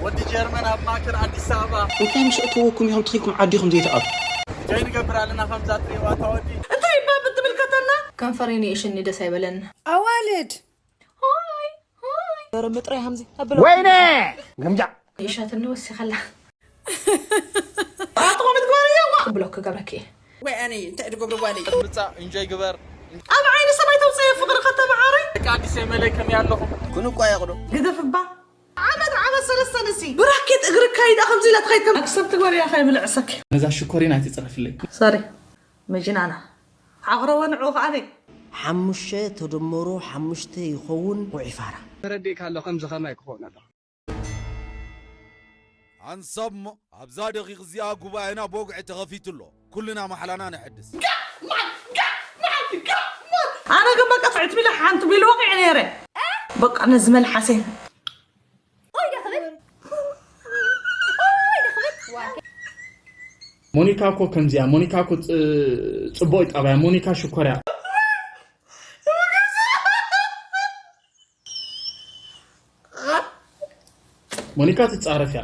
ወዲ ጀርመን ኣብ ማእከል ኣዲስ ኣበባ። እንታይ ምስ እተወኩም ኢኹም ትኺኩም ዓዲኹም ዘይትኣቱ? እንታይ ንገብር ኣለና ከምዛ ትሪእዋ እታ ወዲ? እንታይ እባ ብትምልከተና? ከንፈረይ ንእሽኒ ደስ ኣይበለኒ። ኣዋልድ ሆይ ሆይ ዶሮ ምጥራይ ሃምዚ ኣበሎ ወይኔ ግምጃ ይሻትኒ ወሲኸላ ኣጥቆ ምትግባር እያ ዋ ብሎክ ክገብረኪ እየ። ወይ ኣነ እንታይ ድገብሩ ጓለይ ምጻእ እንጆይ ግበር ኣብ ዓይኒ ሰማይ ተውፀየ ፍቅሪ ከተመዓረ ደቂ ኣዲስ የመለይ ከመይ ኣለኹም? ክንቋየቕ ዶ? ግደፍ እባ ዓመት ዓመት ሰለስተ ንሲ ብራኬት እግርካ ኢዳ ከምዚ ኢላ ትኸይድ ከም ኣክሰብ ትግበር እያ ከይብል ዕሰክ ነዛ ሽኮሪን ኣይትፅረፍለይ ሶሪ መጂናና ዓቕረቦ ንዕኡ ከዓኒ ሓሙሽተ ተደመሩ ሓሙሽተ ይኸውን ጉዒፋራ። ተረዲእካ ኣሎ ከምዚ ከማይ ክኸውን ኣሎ። ሓንሳብ እሞ ኣብዛ ደቂቕ እዚኣ ጉባኤና ብወግዒ ተኸፊቱ ኣሎ። ኩልና ማሕላና ነሐድስ። ኣነ ግን በቃ ትዕት ቢለ ሓንቲ ቢል ወቂዐ ነይረ በቃ ነዚ መልሓሰይ ሞኒካ እኮ ከምዚያ ሞኒካ እኮ ጽቡቅ ጠባያ ሞኒካ ሽኮርያ ሞኒካ ትጻረፍ እያ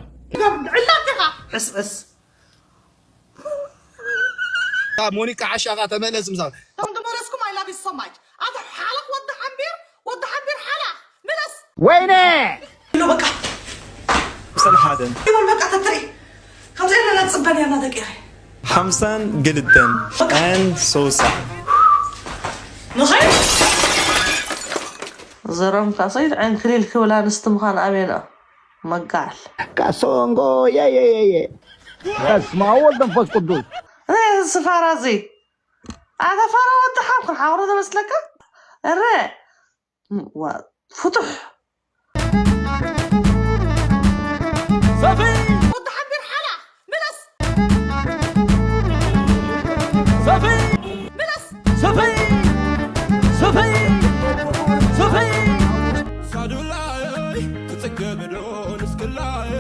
ዕላም ዲኻ ዕስዕስ ሞኒካ ዓሻኻ ተመለስ ምሳኻ ከም ድመረስኩም I love you so much ኣታ ሓለኽ ወዲ ሓምቢር ወዲ ሓምቢር ሓለኽ ምለስ ወይነ ኢሉ በቃ ሰልሓደን ይበል በቃ ተትርኢ ከምዚ ኢልና ነፅበን እያ እናደቂቐ ሓምሳን ግልተን ቀን ሶሳ ንኸይ ዘረምካ ሰይድ ዕንክሊል ክብል ኣንስቲ ምዃን ኣበየንኦ መጋል ካሶንጎ የየየየ በስመ አብ ወወልድ ወመንፈስ ቅዱስ እዚ ፋራ እዚ ኣታ ፋራ ወዲ ሓምኩ ሓውሮ ተመስለካ እረ ፍቱሕ ሰፈይ ወዲ ሓቢር ሓላ ምለስ ሰፈይ ምለስ ሰፈይ ሰፈይ ሰፈይ ሳዱላይ ትጽገብ ዶ ንስክላይ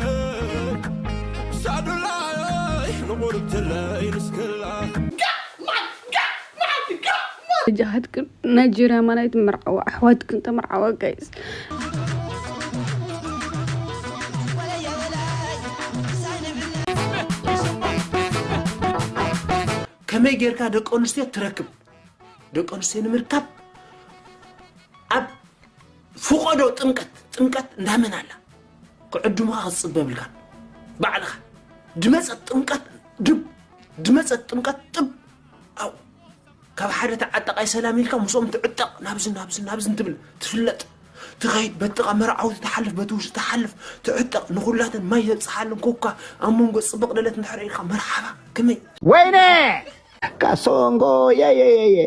ሳዱላይ ንቑርብትለይ ንስክላ ጋዕ ማል ጋዕ ማል ጋዕ ጃሃትክን ናይጄርያ ማናይት መርዓዋ ኣሕዋትክን ተመርዓዋ ጋይስ ከመይ ጌርካ ደቂ ኣንስትዮ ትረክብ? ደቂ ኣንስትዮ ንምርካብ ኣብ ፍቆዶ ጥምቀት ጥምቀት እንዳመን ኣላ ክዕድሙኻ ክትፅበ ብልካን ባዕልኻ ድመፀት ጥምቀት ድብ ድመፀት ጥምቀት ጥብ ኣው ካብ ሓደ ተዓጠቃይ ሰላም ኢልካ ምስኦም ትዕጠቕ ናብዝን ናብዝን ናብዝን ትብል ትፍለጥ ትኸይድ በጥቓ መርዓውቲ ትሓልፍ በቲ ውሽጢ ትሓልፍ ትዕጠቕ ንኹላተን ማይ ዘብፅሓለን ኮካ ኣብ መንጎ ፅብቕ ደለት እንድሕር ኢልካ መርሓባ ከመይ ወይነ ካሶንጎ የየየየ